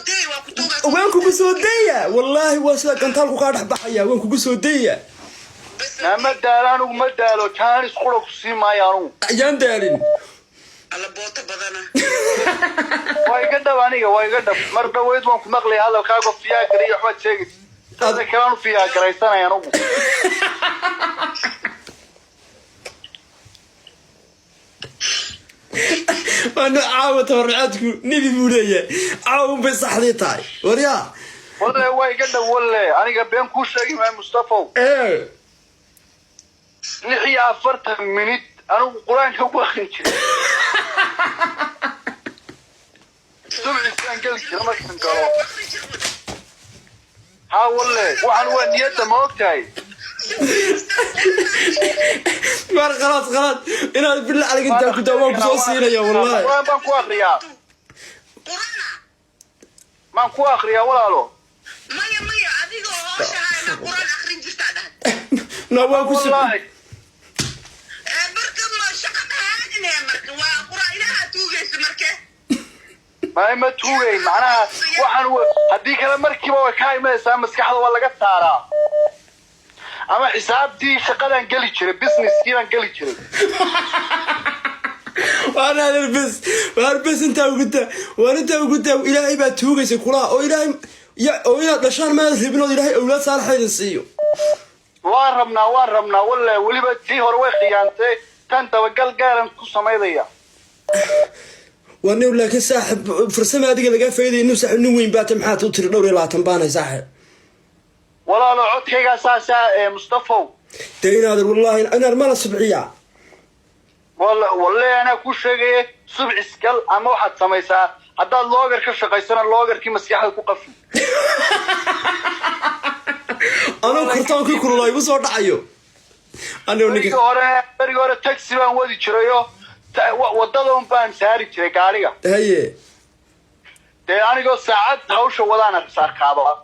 Day, waa ku tuugaa. Waan kugu soo daya, wallaahi waa sida gantaalku kaa dhex baxaya. Waan kugu soo daya. Bas. Naa, ma daalo anigu, ma daalo. Jaanis qura ku sii maayo anigu. Ayaan daalin. Alla, booto badana. Waa iga dhab aniga, waa iga dhab. Mar dhaweyd waan ku maqlaya hadalkaago fiyaagara iyo waxbaad sheegaysa. Sada kalaan u fiyaagaraysanaya anigu. Waanu caawa tabarrucaadku nebi buu leeyahay. Caawa unbay saxdii tahay, waryaa. Walle, waa iga dhab, walle. Aniga been kuu sheegi maayo, Mustafow. Ee. 46 minid anigu Qur-aanka ku akrin jiray. Subcisaan geli jira markaan galo. Haa, walle, waxaan waa niyadda, ma og tahay? Waar khalaas, khalaas, inaad billah calayk intaa ku daa, waan kusoo siinaya, wallahi. Qur-aan baan ku akriyaa. Qurana. Maan ku akriyaa, walaalo? Maya, maya, adigoo hoosha hayna Quraan akrin jirtaa dhahay. Na waan ku Wallaahi. Ee, marka ma shaqa mahaadine? Marka waa Quraan Ilaaha tuugaysa marke. Ma tuugayn. Macnaha waxaan haddii kale markiiba way kaa imanaysaa maskaxda, waa laga saaraa. Ama xisaabtii shaqadaan geli jiray, businesskii baan geli jiray. Waan adeer, bes, waar bes, intaa ugu daa, waar intaa ugu daa. Ilaahay baa tuugaysa kulaha oo Ilaahay ya oo inaad dhashaan maad rabin ood Ilaahay awlaad saalaxa idin siiyo. Waan rabnaa, waan rabnaa, walle. Weliba tii hore way khiyaantay, tan dabagal gaaran ku samaydaya. Waa nin, laakiin saaxib, farsama adiga lagaa faa'iidaya. Nin saaxib, nin weyn baata, maxaad u tiri 24 baanay, saaxib? Walaalo, codkaygaa saasaa ee, Mustafow. Dee inaader, wallaahi inaad mana subciyaa. Walle, walle, anaa kuu sheegaya, subcis gal ama waxaad samaysaa, haddaad loogar ka shaqaysana, loogarkii maskaxda ku qafi. Anuu kartoonkii kululaa igu soo dhacayo anigo. Berigi ninka hore, berigi hore taxi baan wadi jirayo, wadada un baan saari jiray gaariga. Haye. Dee anigoo saacad hawsha wadaan arkaaba.